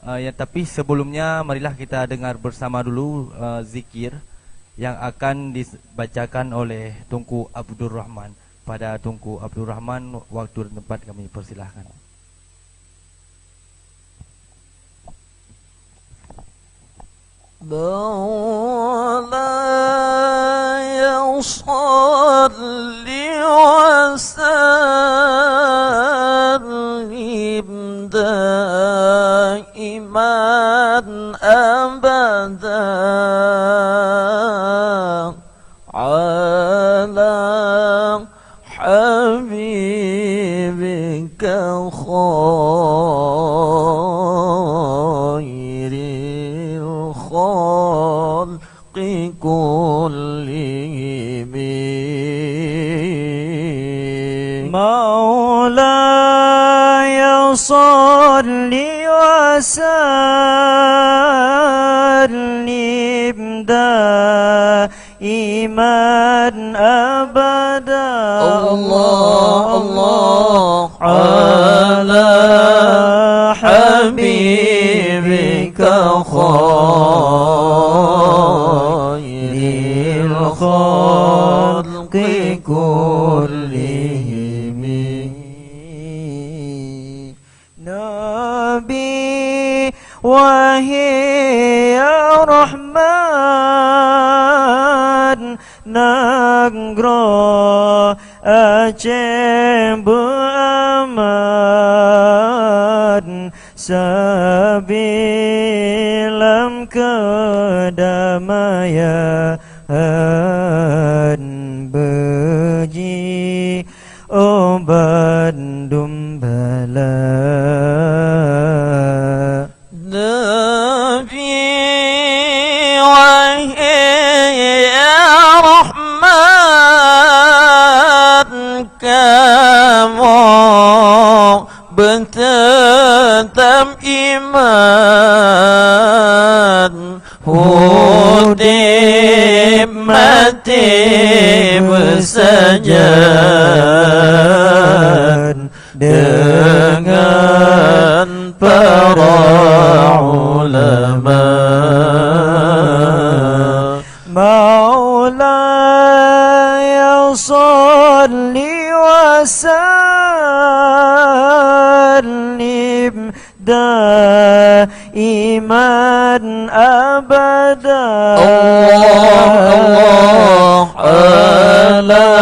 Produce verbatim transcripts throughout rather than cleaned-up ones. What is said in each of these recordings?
Eh, ya, tapi sebelumnya marilah kita dengar bersama dulu, eh, zikir yang akan dibacakan oleh Teungku Abdul Rahman. Pada Teungku Abdul Rahman, waktu dan tempat kami persilahkan. مولاي صل وسلم دائما أبدا على حبيبك خير الخلق كلهم. مولاي صل وسلم دائما أبدا. الله، الله، على حبيبك خير الخلق كلهم. Nabi, wahai ya Rahman, nanggroe Aceh beuaman, sabe lam keudamaian, beuji obat dum bala. Nabi, wahai ya Rahman, kamoe beuteutap iman, udeb maté meusajan deungon para ulama. Maulaya shalli wa sallim daiman abada. Allah, Allah, ala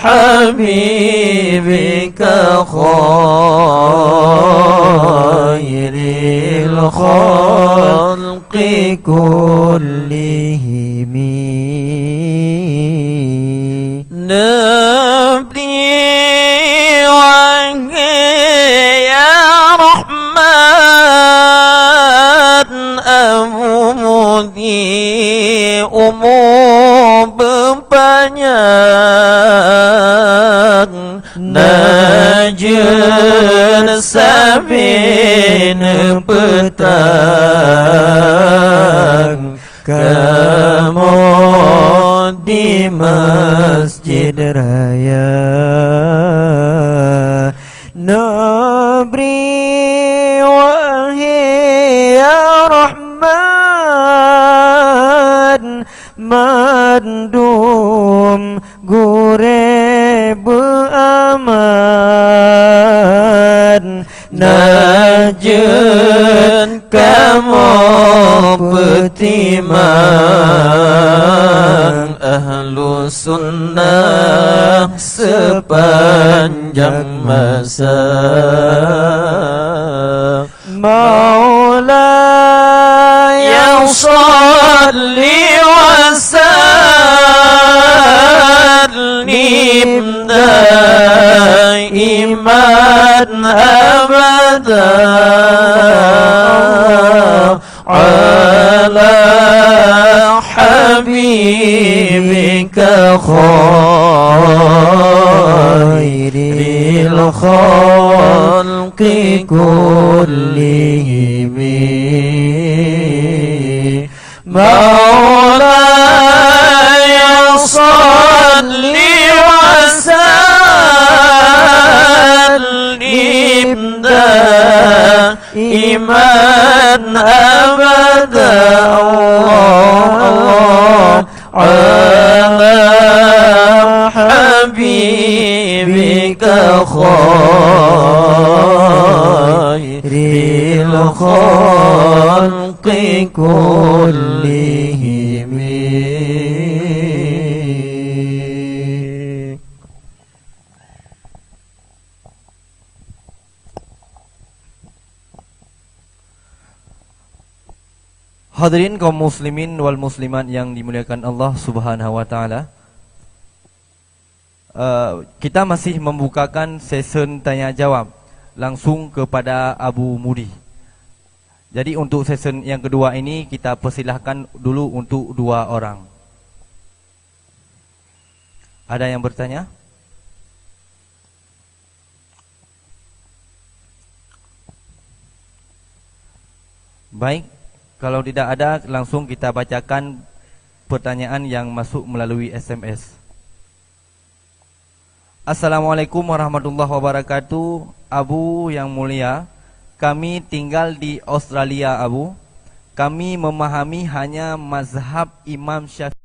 habibika khairil khalqi kullihim. Nabi, wahai ya Rahman, amudi umu beupanyang, na jeuet sabe neupeutang kamoe di Masjid Raya. Neubri, wahai ya Rahman, mandum gurée beuaman, na jeuet kamoe peutimang ahlu sunnah sepanjang masa. Maulaya shalli wa sallim daiman abada ala habibika khairil khalqi kullihim. Maulaya shalli wa sallim daiman دائما أبدا، الله، الله، على حبيبك خير الخلق كلهم. Hadirin kaum muslimin wal muslimat yang dimuliakan Allah Subhanahu wa taala. Eh, kita masih membukakan sesi tanya jawab langsung kepada Abu Mudi. Jadi untuk sesi yang kedua ini kita persilahkan dulu untuk dua orang. Ada yang bertanya? Baik, kalau tidak ada, langsung kita bacakan pertanyaan yang masuk melalui S M S. Assalamualaikum warahmatullahi wabarakatuh. Abu yang mulia, kami tinggal di Australia, Abu. Kami memahami hanya mazhab Imam Syafi'i.